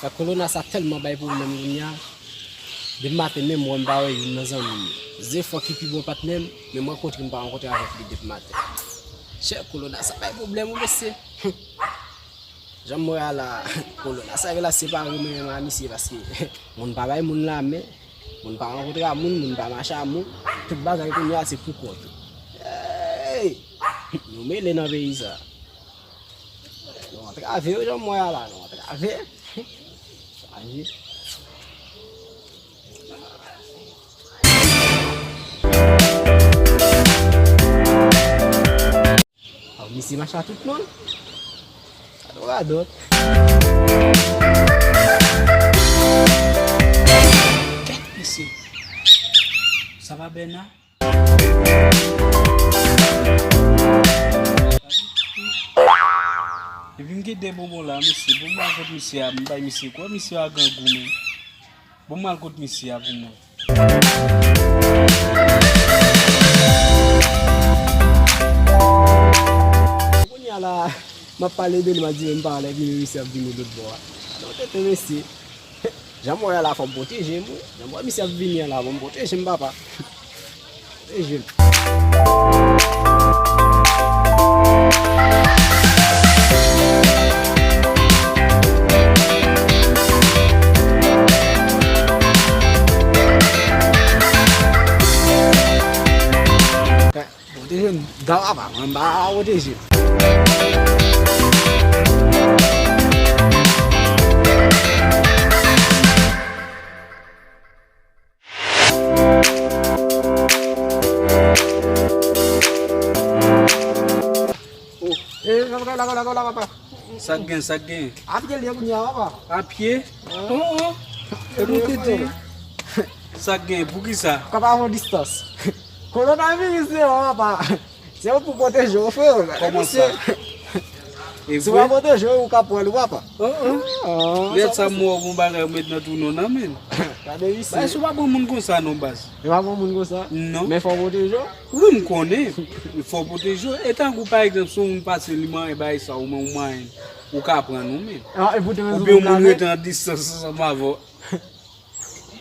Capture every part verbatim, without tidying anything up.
Sa kolona sa tèlman bay pwoblèm kounye a. Depi maten menm, mwen m pa wè youn nan zanmi m yo. Zefò ki pi bon patnè m, men mwen kontre m pa rankontre avèk li depi maten. Chè kolona sa bay pwoblèm wi mesye. Jan m wè a la, kolona sa rele a separe mwen menm a misye paske moun pa bay moun lamen, moun pa rankontre a moun, moun pa mache a moun, tout bagay kounye a se pou kont ou. Hey! Nou mele nan peyi sa. Nou antrave yo jan m wè a la, nou antrave. Chaje. Aw, misye mache a tout moun. Radot, radot. Kèt misye. Sa va Bèna? Epi m gen de bonbon la, mesye. Bon, m al kot misye a, m bay misye kwa. Misye a grangou, men. Bon, m al kot misye a pou mwen. Kounye a la, m ap pale de li, m ap di menm pawòl, epi misye ap vini lòt bò a. Alò, tete mesye. Jan m wè a la, fò m pwoteje m, wi. Jan m wè misye ap vini an la, fò m pwoteje m, papa. Pwoteje m. Pwoteje m. Dawa pa mwen, m pa pwoteje m. Oh, eh, la, la, papa. Sa k gen, sa k gen? A pye l ye kounye a, papa. A pye? Oh, oh. E nou te di. Sa k gen, poukisa? Kòm avon distans. Kowonaviris se yo, papa. Se yo pou pwoteje w, frè. Kòman sa? Si w pa pwoteje w, ou ka pran l, papa. Oh, oh. Lè sa m wè w gon bagay ou met nan twou non nan men. Gade isi. Bay, si w pa bon moun konsa non, baz. E pa bon moun konsa? Non. Men fò w pwoteje w. Wi, m konnen. Fò w pwoteje w. E tankou, pa egzanp, si yon moun pase li manyen bagay sa, ou men ou manyen, ou ka pran ou men. Ah, e pou te rezon. Oubyen yon moun rete an distans ansanm avè w.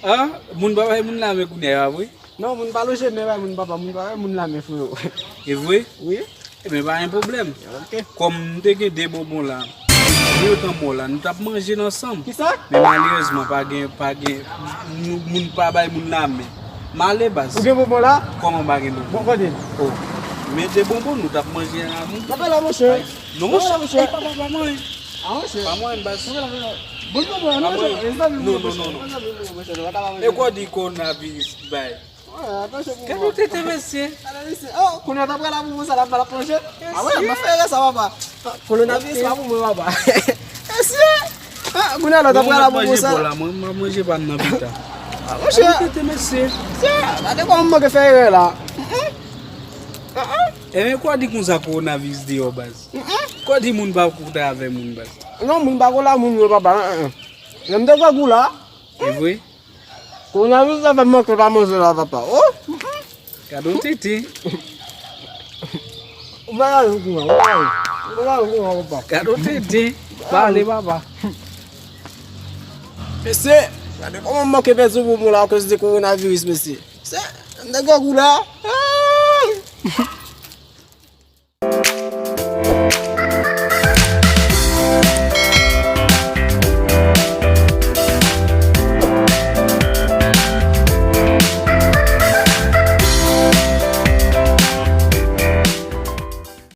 Ah, moun pa bay moun lamen kounye a, vre? Non, moun pa lonje men bay moun, papa, moun pa bay moun lamen, frero. E vre? Wi. Ebyen, pa gen pwoblèm. Ok. Kòm m te gen de bonbon la, nou yo t anmò la, nou t ap manje l ansanm. Kisa? Men malerezman, pa gen, pa gen, nou, moun pa bay moun lamen. Male baz. Ou gen bonbon la? Kòman pa gen bonbon? Bon, kote? Oh. Men de bonbon, nou t ap manje a moun. Papa la, monchè. Non, monchè. Papa, pa mwen. Ah, monchè. Pa mwen, baz. Bon, bon, bon, non, non, non, non, non. E kwa di kowonaviris bay? Gade yon tete mesye. Oh, kounye a ta pral la pou mwen sa la, pral plonje. Ah, wè, mwen fè erè sa, papa. Kowonaviris pa pou mwen, papa. Mesye. Ah, kounye a la ta pral la pou mwen sa. Mwen manje pa nan pita. Ah, monchè. Gade yon tete mesye. Gade kòman m manke fè erè la. Ah, ah. Ebyen, kwa di konsa kowonaviris deyò, baz? Kwa di moun pa kontre avè moun, baz? Non, moun pa kontre a moun, non, papa. Lè m te grangou la. E vre? Kowonaviris la fè m manke pa manje la, papa. Oh! Gade yon tete. Ou pa gade kouman, ou pa gade. Ou pa gade kouman, papa. Gade yon tete. Pale, papa. Mesye, gade kòman m manke pèdi bonbon la akoz de kowonaviris, mesye. Se, m te grangou la. Ah!